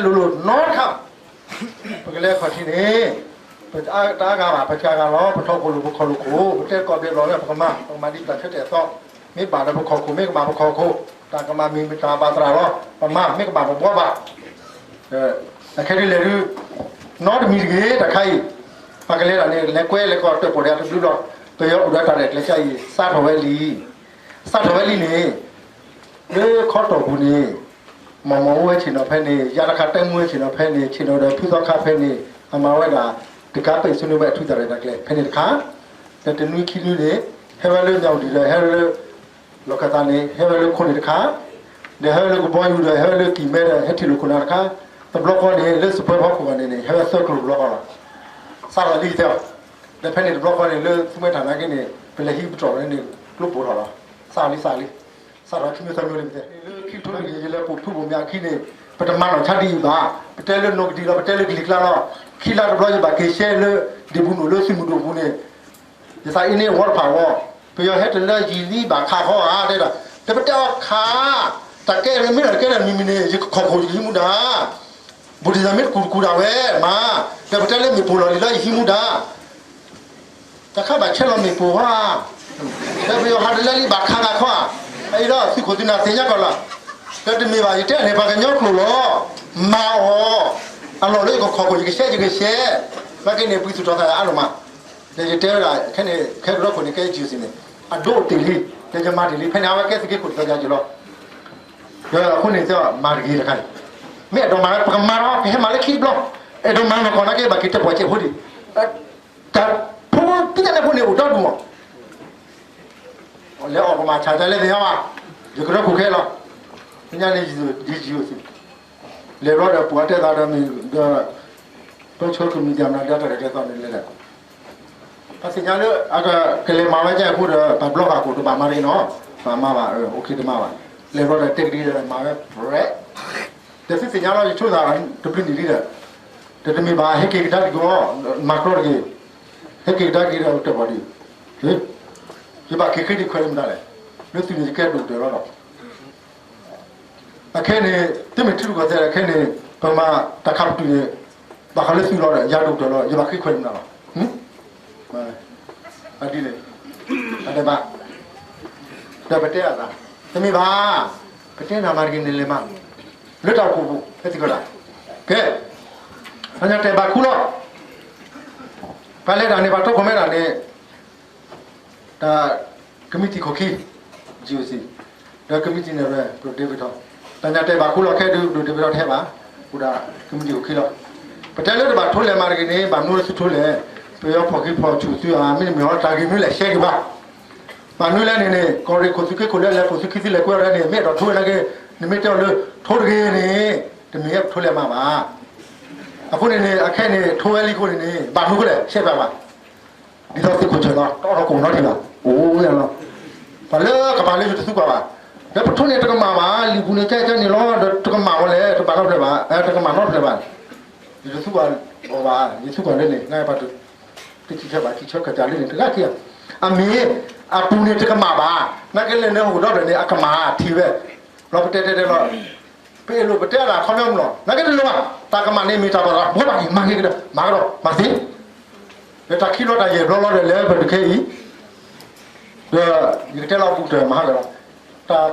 လိၤလိၤနီတခါ, ပကလဲၤခီၣ်ထံးန့ၣ်, ပတအါဂၤဘၣ် ပစှၤဂၤလီၤ, ပထီၣ်ခိၣ်လိာ် ပခီၣ်လိာ်ခိၣ်, ပတဲကီၢ်ဘျဲးဘျီၣ်လၢပကမၤ, ပကမၤဒ်ပတၢ်ဆၢတဲာ်အသီ, မ့ၢ်ဘၣ်ဒီးပခီၣ်ခိၣ်, မ့ၢ်ကဘၣ်ပခီၣ်ခိၣ်, တၢ်ကမၣ်မ့ၢ်မတၤဘၣ်သရၣ်လီၤ, ပမၤ, မ့ၢ်ကဘၣ်ပဘှီဘၣ်. အခဲဒ်လဲၣ်ဒုး, နီတမံၤတဂ့ၤ တၢ်ခါအံၤ, ပကလဲၤဒၣ်န့ၣ် လဲၤကွဲလဲၤကီၢ်တၢၣ်ပီၣ်ဒဲးတဘျုးဘျီ, ပယီၤအိၣ်ဒီးတၢ်ရဲၣ်ကျဲၤကါအံၤ စးထီၣ်ဝဲလံ, စးထီၣ်ဝဲလံန့ၣ်, လၢခီတီၢ်ပူၤန့ၣ်, မီၢ်မီၢ်အိၣ်ဝဲဆ့ၣ်နီၤဖဲန့ၣ်, ယါတခါတၢ်မူဝဲဆ့ၣ်နီၤဖဲန့ၣ်, ဆ့ၣ်နီၤဒီးဖုသီခါဖဲန့ၣ်, အမၤဝဲဒၣ်, တကးပဲာ်ဆူနွံဝဲအထူသၣ်ရဲၣ်တၢ်ကျဲၤ ဖဲန့ၣ်တခါ, ဒီးတနွံခံနွံန့ၣ်, ဟဲဝဲလၢမၠၣ်ဝတံၣ်ဒီးဟဲဝဲလၢ လီၢ်ခၢၣ်သးန့ၣ် ဟဲဝဲလၢခိန့ၣ်တခါ, ဒီးဟဲဝဲလၢကဘီယူၤဒီးဟဲဝဲလၢကံၢ်မဲဒီးဟဲထံၣ်လိာ်ခိၣ်နၢ်တခါ, တဘျီဃီန့ၣ် လၢစပွဲဖီခိၣ်ဂၤန့ၣ်န့ၣ် ဟဲဝဲသၢကျိၤတဘျီဃီလီၤ. စးထီၣ်လံတဲအီၤ, ဒီးဖဲန့ၣ်တဘျီဃီန့ၣ် လၢသူမဲထၣ်နာ်က့န့ၣ် ပလဲၤဟံးပတြီၢ်န့ၣ် ကျိပိာ်ထီၣ်လီၤ. စးထီၣ်လံစးလံ, စးထီၣ်ခံမံၤသၢမံၤလံမ့ၢ်တဲ, လၢခံကထိတက့ၢ် ယလဲၤပိာ်ဖုဘိၣ်မ့ၢ်အခံန့ၣ် ပတမၤနီၣ်ဆါဒ်အံၤဘၣ်, ပတဲလၢနိၣ်ကဒံလီၤ ပတဲလၢကလံၤကျါလီၤ, ခံလါတဘျီယဘၣ်က့ၤရှဲလၢ ဒံၣ်ပူၤနိၣ်လၢသုးမုၢ်ဒိၣ်ပူၤန့ၣ် ယသးအ့န့ၣ်ဝီတဖၣ်ဝီ, ပယီၤဟဲတလၢယံာ်လံဘၣ်ခးဃီဧါ တဲဒၣ်, တပတဲအီၤခး, တၢ်ကဲမ့ၢ်တၢ်တကဲဒီးမံၤမံၤန့ၣ် ယကခီၣ်ခိၣ်ယဟံးမူဒါ, ဘူးဒံးသးမ့ၢ်တကူၣ်တကူၣ်ဒၣ်ဝဲမး, ဒီးပတဲလၢမ့ၣ်ပိၢ်လီၤလံလၢယဟံးမူဒါ, တၢ်ခါဘၣ်ဆဲးလီၤမ့ၣ်ပိၢ်ဧါ, ဒီးပယီၤဟးတလၢလံဘၣ်ခးဂၤခီဧါ, အအံၤဒီးသုးခိၣ်သုးနၢ်သ့ၣ်ညါကီၢ်လီၤ, ဒီးတမ့ၢ်ဘၣ် ယတဲန့ၣ် ပှၤကညီကျိာ်လီၤ, မၤအီၤ, အလီၢ်လၢယကခီၣ်ခိၣ် ယကရှဲယကရှဲ, နာ်က့န့ၣ် ပှၤသူၣ်ထီၣ်သးအါဒိၣ်မး ဒီးယတဲဝဲဒၣ် ခဲန့ၣ် ခဲကရၢခိၣ်န့ၣ် ကဲ G O C န့ၣ် အဒိတ့ၢ်လံ, ဒီးယမၤတ့ၢ်လံ, ဖဲန့ၣ် အဝဲကဲသုးက့ခိၣ်တသီယၤက့ၤလီၤ, ဒီးအဃိန့ၣ် မၤတဂ့ၤတခါန့ၣ်, မ့ၢ်အဲၣ်ဒိးမၤ ပကမၤလီၤ, ပဟဲမၤလၢခံတဘျီ, အဲၣ်ဒိးမၤနီၢ်ကီၢ်နာ်က့ ဘၣ်က့ၤတဲပှၤစဲးဖိဒံး, တၢ်ဖိသ့ၣ်တဖၣ်န့ၣ် အိၣ်ဒီဒူၣ်မး လဲၤအီၣ်ကမၣ်ဆၣ်တၢ်လဲၤသ့ၣ်ညါဘၣ်, ယကရၢခိၣ်ခဲလီၤ, သ့ၣ်ညါန့ၣ် ယ G O C လဲၤဘျီဒီး ပှၤတဲသးဒီးမ့ၢ်ဒီး ပၢဆှၢကမံၤဒ်မနုၤဒီးတၢ်ရဲၣ်ကျဲၤသီန့ၣ်လဲၤဒီး ပသ့ၣ်ညါလၢ အကလဲၤမၤဝဲကဲအဃိဒီး ပှၤဘျီဃာ်ခိၣ်တဘၣ်မၤတဂ့ၤနီၤ, ဘၣ်မၤဘၣ် အိၣ်ခ့တမၤဘၣ်, လဲၤဘျီဒီးတဲကဒံဒီးမၤဝဲပြဲး, ဒီးသုသ့ၣ်ညါလီၤ ယဆိသးတဘျုးနံၣ်လံဒီး, ဒီးတမ့ၢ်ဘၣ် ဟဲက့ၤကဒါတဂ့ၤအီၤ, မၤကြီတဂ့ၤ, ဟဲက့ၤကဒါက့ၤဒီးတၢ်ပှၤဒံး, ယဘၣ်က့ၤဃ့ဒံးခွဲးလံမတၤလဲၣ်, လၢသုးန့ၣ်ယကဲဒိၣ်ကတၢၢ်လီၤဒီး အခဲန့ၣ် တမ့ၢ်ထံရူၢ်ကီၢ်သဲး အခဲန့ၣ် ပမၤတၢ်ခးပတုာ်န့ၣ် ဘၣ်ဃးလၢသုးလီၤဒီး ယၤဒိၣ်ကတၢၢ်လီၤ ယဘၣ်ဃ့ခွဲးလံမတၤလီၤ, အဒ်န့ၣ် အဒဲးဘၣ်, ဒီးပတဲအသး တမ့ၢ်ဘၣ်, ပတဲနၤမၤတဂ့ၤန့ၣ်လဲၤမၤ, လၢတၢ်အိၣ်ဖှိၣ်ပူၤ ဖဲသံကွၢ်ဒၣ်, ကဲ, ပညါတဲဘၣ်ခူလီၤ, ပှၤလဲၤတၢ်န့ၣ် ပှၤတီခိၣ်မဲတၢ်န့ၣ် တၢ်ကမံးတံာ်ခိၣ်ခံ, G O C, ဒီးကမံးတံာ်န့ၣ်ဝဲ ပဒိၣ်ဒ့ဝ့ၤထီၣ်, တၢ်ညါတဲဘၣ်ခူလီၤခဲဒုး ပဒိၣ်ဒ့ဝ့ၤထီၣ်တဟဲဘၣ်, အိၣ်ဒၣ်ကမံးတံာ်ခိၣ်ခံလီၤ, ပတဲလၢတဘၣ်ထိလဲၣ်မၤတဂ့ၤန့ၣ် ဘၣ်မနုၤလၢသုထိလဲၣ်, ပယီၤဖီၣ်ဃံးဖီၣ်ဆူၣ်သုဧါ မ့တမ့ၢ်ဟီ တၢ်ဂ့ၢ်မနုၤလဲၣ် ရှဲက့ၤဘၣ်, ဘၣ်မနုၤလဲၣ်န့ၣ်န့ၣ် ကီၢ်ရ့ၣ်ခိၣ်သုးက့ခိၣ်လၢလဲၤပိာ်သုခံသုလဲၤကွဲဝဲဒၣ်န့ၣ် မ့ၢ်အဲၣ်ဒိးထိဝဲနာ်က့, နမ့ၢ်တဲအီၤလၢ ထိတဂ့ၤန့ၣ် တမ့ၢ်အဲၣ်ဒိးထိလဲၣ်မၤဘၣ်, အဃိန့ၣ်န့ၣ် အခဲန့ၣ် ထိဝဲလံအဃိန့ၣ်န့ၣ် ဘၣ်မနုၤအဃိလဲၣ် ရှဲပၠးဘၣ် ဒ်သိးသုးခိၣ်ဆၢၣ်လီၤ တအီၣ်ထီၣ်ကိၣ်နီတထံၣ်ဘၣ်, အိၣ်ယၤလီၤ, ပှၤလၢကပၤလၢယတသံကွၢ်ဘၣ်, ဒီးပထိန့ၣ်တကမၣ်ဘၣ်, လံာ်ပူၤန့ၣ်ကဲကဲန့ၣ်လီၤ, ဒီးတကမၣ်ဝဲလဲၣ်, တဘၣ်နီတဖျၢၣ်ဘၣ်, တကမၣ်နီတဖျၢၣ်ဘၣ်, ယတသံကွၢ်အီၤဘၣ်, ယသံကွၢ်လၢန့ၣ် နပှၤတထံၣ်ဆၢဘၣ် ထံၣ်ဆၢကစၢ်လၢန့ၣ် တဂၤခံဂၤ, အမ့ၢ် အပူၤန့ၣ်တကမၣ်ဘၣ်, နာ်က့လဲၣ်န့ၣ်ဟိၣ်ဒီဖျၢၣ်န့ၣ် အကမၣ်ထံၣ်ဝဲ, လီၤပတဲတဲတဲလီၤ ပအဲၣ်လိာ်ပတဲဒၣ်ခီပညီမ့ၢ်လီၤ, နာ်က့တလိၣ်ဘၣ်, တၢ်ကမၣ်န့ၣ်မ့ၢ်တၢ်ဘၣ်သး ဘှီဘၣ်က့ၤ မၤက့ၤကဒီး မၤကဒီး မၤသ့, ဒီးတၢ်ခံလီၤတၢ်ယဲၢ်ဘျီလီၤဒီး လဲၤပတုာ်ခဲအံၤ, ဒီးယကတဲလီၤဘူးကတၢၢ်မၤဟါလၢာ်လီၤ, တၢ်